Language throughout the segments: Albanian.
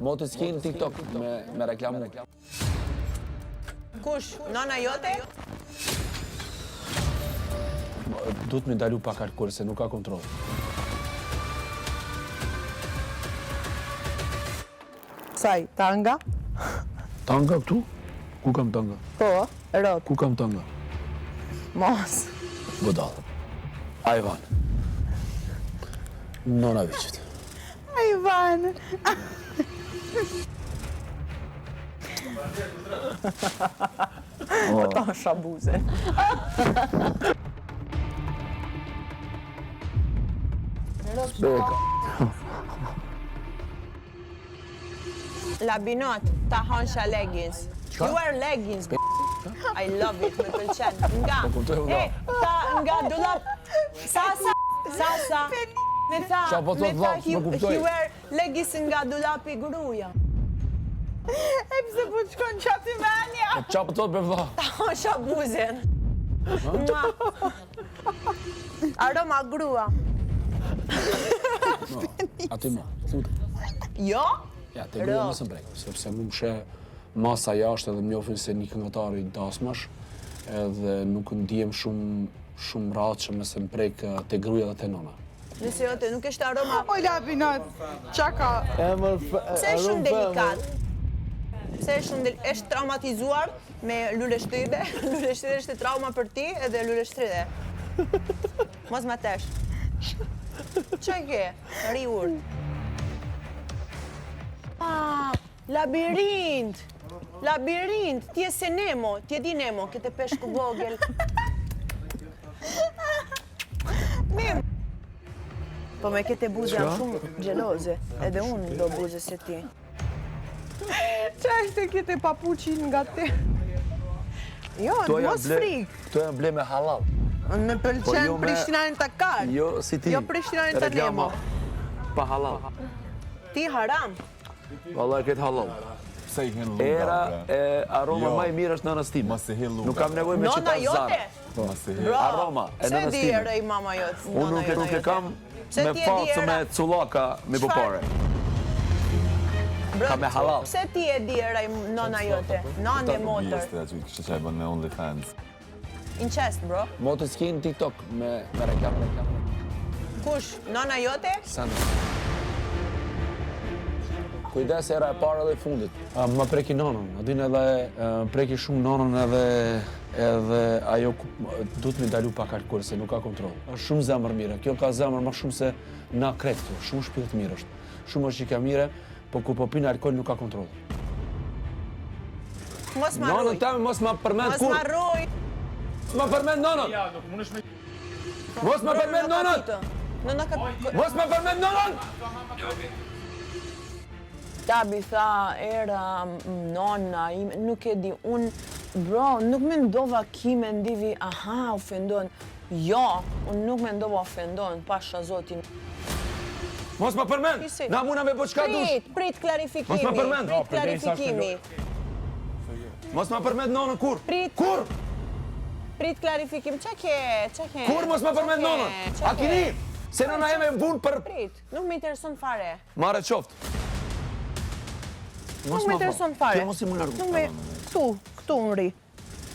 Moti s'ki në TikTok me, me reklamu. Kush? Nona jote? Duhet me ndalu pak alkool se nuk ka kontroll. Saj, tanga? Tanga këtu? Ku kam tanga? Po, rot. Ku kam tanga? Mos. Budall. Ajvan. Nona viqit. Ajvan. Po ta shabuze. Beka. Labinot, ta hansha leggings. You wear leggings, b***. I love it, më pëlqen. Nga, Po kuptoj, vëlla. e, ta, nga dollap, sa, sa, sa, sa, me tha, Qa po me thot, tha, vlla, he, s'më kuptoj. he wear leggings nga dollapi gruaja. E pse po të shkon qaty menja? Qa po thot be vlla? Ta hansha buzën. Mua. Aroma grua. No, aty mo, thutë. Jo? Ja, te grua mos më prek, sepse mu më sheh masa jashtë edhe më njohin se një këngëtar i dasmash, edhe nuk ndihem shumë shumë rahatshëm nëse më prek eh, te gruaja dhe te nona. Nëse jo, te nuk është aroma O Labinot, qa ka? Emër Pse është shumë delikat? Pse është shumë delikat? Është traumatizuar me luleshtrydhe? Luleshtrydhe është trauma për ti edhe luleshtrydhe. Mos ma tesh. Që ke? Ri urt. Ah, labirint! Labirint! Ti je se Nemo, ti e di Nemo, këtë peshku vogël. Mim! Po me këtë buzë jam shumë xheloze, edhe unë do buze se ti. Qa është e këtë papuqin nga ti? Jo, Këto janë mos ble- frikë. Këto janë ble me halal. Më Po pëlqen jo me- prishtinanin të karë. Jo si ti. Jo prishtinanin të Reklama Nemo. Pa halal. Ti haram. Vallahi këtë halal. Pse i hin lluga? Era bre? e aroma Jo. më e mirë është nënës time. Mos e hi lluga. Nuk kam nevojë me Nona qita jote? zara. Mos e hi. Bro, Aroma e pse nënës di time. era i mama jote? Unë nona nuk e nuk e jote? kam Pse me ti e di facë era? me cullaka me Çfarë? popore. Bro, Ka me halal. Pse ti e di era i nona jote? Nanë e motër. Bjeste aty, kështë që e bën me OnlyFans. Incest, bro. Moti s'ki në TikTok me me reklam reklam. Kush? Nona jote? Sa në. Kujdes era e parë edhe e fundit. A, Më preki nonën, a din edhe e, preki shumë nonën edhe edhe ajo ku- duhet me ndalu pak alkool se nuk ka kontroll. Është shumë zemër mire. Kjo ka zemër më shumë se na krejt këtu. Shumë shpirt mirë është. Shumë është që ka mire, po kur po pin alkool nuk ka kontroll. Mos ma Nonën rruj. teme mos ma përmend Mos kur. ma rruj. Ma përmend nonën. Mos ma përmend nonën. Nona ka... Mos ma përmend nonën. Tabi tha, era, m, nona, ime, nuk e di, unë, bro, nuk mendova ki mendivi, aha, ofendon. Jo, unë nuk mendova ofendon, pasha zotin. Mos ma përmend. Kisi. Na muna me bo çka dush. Prit, prit klarifikimi, Mos ma përmend. prit klarifikimi, Mos ma përmend nonën kur. Prit. Kur? prit klarifikim, qa ke, qa ke? Kur mos ma Qa përmend ke? nonën? Qa A kini? ke? Se nona eme më vun për Prit, nuk më intereson fare. marre qoftë. Mos Nuk më ma intereson fal. fare. Kjo mos i më largu. Nuk më, këtu, këtu unë ri.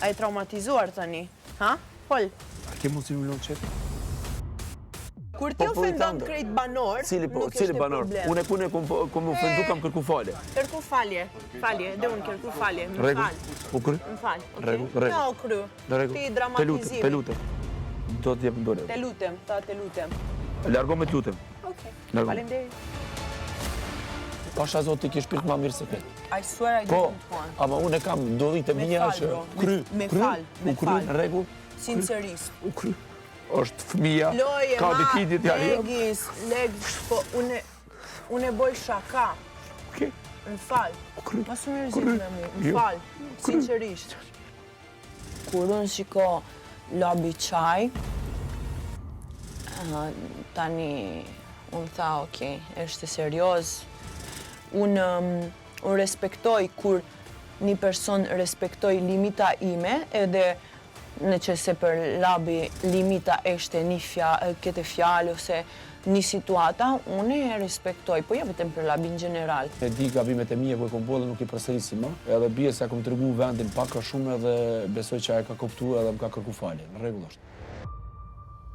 A i traumatizuar tani, ha? Pol, A ke mundësi më lënë qetë? kur ti Po, po, i ofendon thamë. krejt banor, Cili po, nuk cili është banor? problem. Unë e ku ne kum kum ofendu kam kërku falje. Kërku falje, falje, dhe unë kërku falje, më Rregull. fal, U kry? më fal. okej? Rregull, rregull. Ja, u kry. Në rregull. Ti Te lutem, dramatizimi. te lutem. Do të jep në dorë. Te lutem, tha te lutem. Largo me të lutem. Okej. Largo. Faleminderit. Pasha Zoti ki shpirt më mirë se këtë. I swear I Po, didn't want. ama unë e kam ndodhitë e Me mia fal, që bro. kry, Me kry, fal, me u kry fal. në rregull, Sinqerisht. u kry. Është fëmia, Loje, ka ma, ditëlindje djali jem. Legis, legis, po unë unë e boj shaka. Okej. Më fal. U kry. Mos u mërzit Kry. me mu, më Jo. fal, sinqerisht. Kur unë shiko Labi Çaj, ë, tani unë tha, okej, është serioz. Unë um, unë respektoj kur një person respektoj limita ime edhe në që se për Labi limita është një fja, këtë fjalë ose. Një situata, unë e respektoj, po jo vetëm për Labin general. E di gabimet e mia ku e kom bo dhe nuk i përsërisi më. Edhe bie se ja kom tregu vendin pak a shumë edhe besoj që ajo ka kuptu edhe më ka kërku falje. Në rregull është.